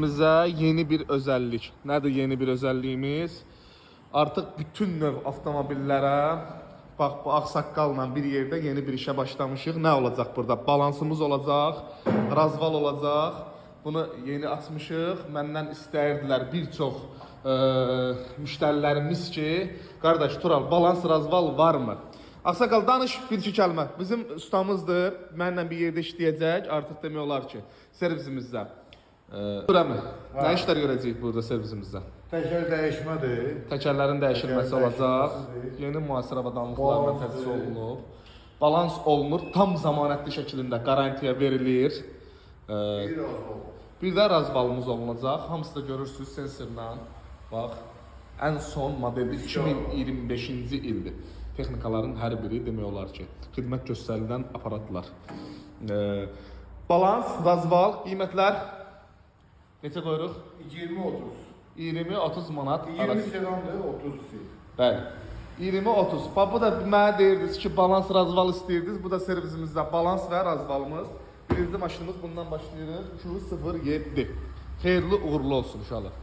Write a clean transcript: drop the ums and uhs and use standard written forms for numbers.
Servisimizə yeni bir özəllik. Nədir yeni bir özəlliyimiz? Artıq bütün növ avtomobillərə bax bu ağsaqqalla bir yerdə yeni bir işə başlamışıq. Nə olacaq burada? Balansımız olacaq, razval olacaq. Bunu yeni açmışıq. Məndən istəyirdilər bir çox müştərilərimiz ki, qardaş Tural, balans razval varmı? Ağsaqqal danış bir iki kəlmə. Bizim ustamızdır. Mənlə bir yerdə işləyəcək. Artıq demək olar ki, servisimizdə. Dur əmi, nə işlər görəcəyik burada servisimizdə? Təkər dəyişmədir. Təkərlərin dəyişilməsi Təkər olacaq. dəyişilməsidir. Yeni müasir avadanlıqlarla Balans təchiz olunub. Balans olunur, tam zəmanətli şəklində qarantiya verilir. Bir az oldu. Bir də razvalımız olunacaq. Hamısı da görürsüz sensorla. Bax, ən son modeldir 2025-ci ildir. Texnikaların hər biri demək olar ki, xidmət göstərilən aparatlar. Balans, razval, qiymətlər neçə qoyuruq? 20-30. 20-30 manat 20 arası. sedandır, 30 sil. Bəli. 20-30. Bax bu da mənə deyirdiniz ki, balans razval istəyirdiniz. Bu da servisimizdə balans və razvalımız. Birinci maşınımız bundan başlayırıq. Q07. Xeyirli uğurlu olsun inşallah.